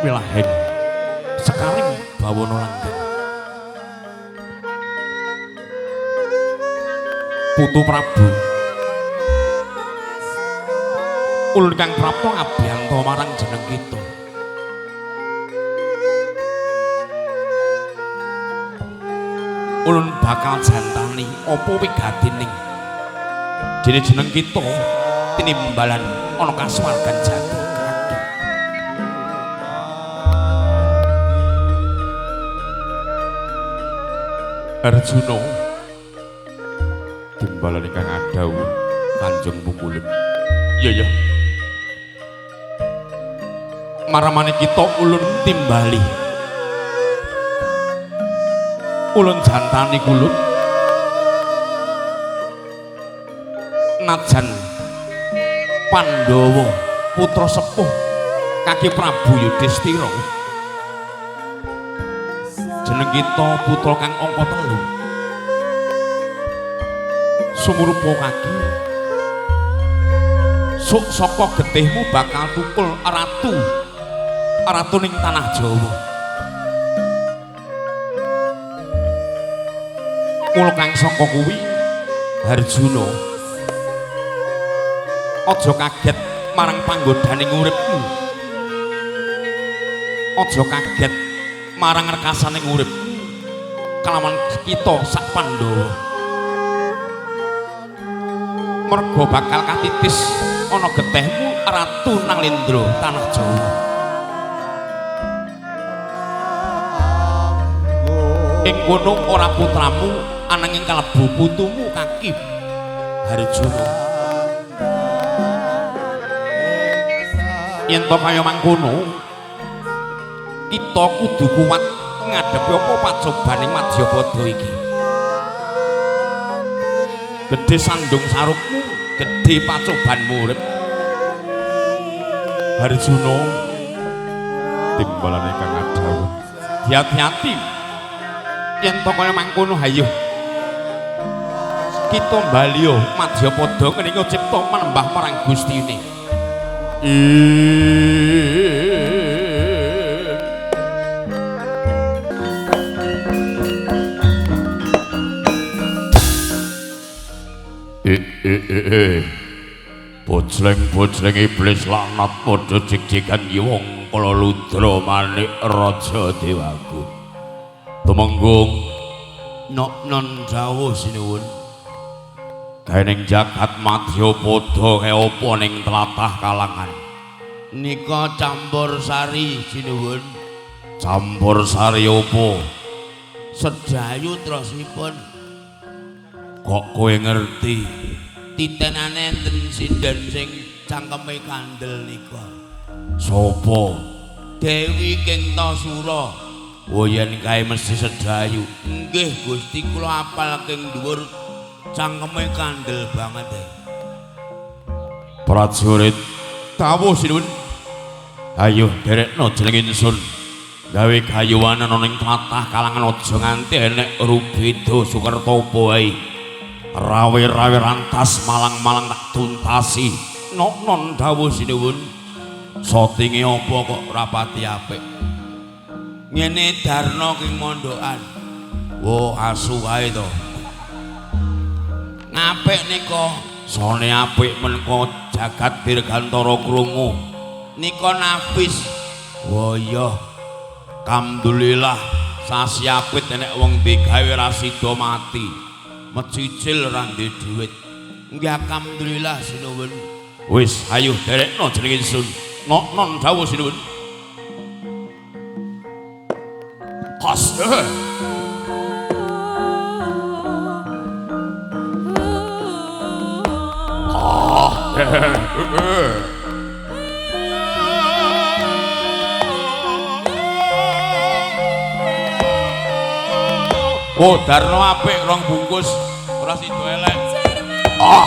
Wilahen sekaring bawana langgeng. Putu Prabu, ulun kang prapta abiyanta marang jeneng kita. Ulun bakal jantani apa wigatining dene jeneng kita tinimbalan ana kasuwargan jati kaki. Arjuna, timbalan ingkang adhawuh Kanjeng Pungkulun. Iya ya. Maramane kita ulun timbali. Ulun jantani kulun. Najan Pandhawa putra sepuh kaki Prabu Yudhistira. Jeneng kita putra kang angka 3. Sumurupa kaki sok saka getihmu bakal tukul ratu ratu ning tanah Jawa. Mula kang saka kuwi Harjuna aja kaget marang panggodaning uripmu, aja kaget marang rekasaning uripmu kelawan kita sak Pandhawa. Merga bakal katitis ana getihmu ratu Nalendra tanah Jawa. Ing kono ora putramu ananging kalebu putumu kaki Harjuna. Yen to kaya mangkono kita kudu kuat ngadepi apa pacobaning Madyapada iki. Gedhe sandung sarupmu, gedhe pacobanmu urip. Harjuna, timbalane kang adhawuh. Hati-hati yen to kaya mangkono hayo kita baliyo Madyapada ngeninga cipta manembah marang Gustine. Bojleng-bojleng iblis laknat padha jig-jigan wong kala ludra manik raja dewaku. Tumenggung nok non dawuh sinuwun. Kae ning jagat Madyapada kae apa ning tlatah Kalangan? Nika campur sari sinuwun. Campur sari apa? Sedayu trosipun. Kok kowe ngerti? Titenane enten sinden sing cangkeme kandel nika. Sopo? Dewi Kengtasura. Oh yen kae mesti Sedayu. Nggih Gusti, kula apal king dhuwur cangkeme kandel banget. Prajurit dawuh sinuwun. Ayo derekno jeneng ingsun. Gawe gayuwan ana ning tlatah Kalangan aja nganti enek Rubeda Sukertopo wae. Rawe-rawe rantas malang-malang tak tuntasi. Nok-non dawuh sinuwun. Sotinge apa kok rapati apik? Ngene Darno king mondokan. Wo asu kae to. Ngapik nika. Sone apik menko jagat dirgantara krungu. Nika nafis. Wo iya. Alhamdulillah sasi apit enek wong digawe ra sida mati. Mecicil ra ndek dhuwit. Nggih alhamdulillah sinuwun. Wis ayo derekno jeneng ingsun. Nok-non dawuh sinuwun. Kas. Oh, Darno apik rong bungkus, ora sida elek. Ah.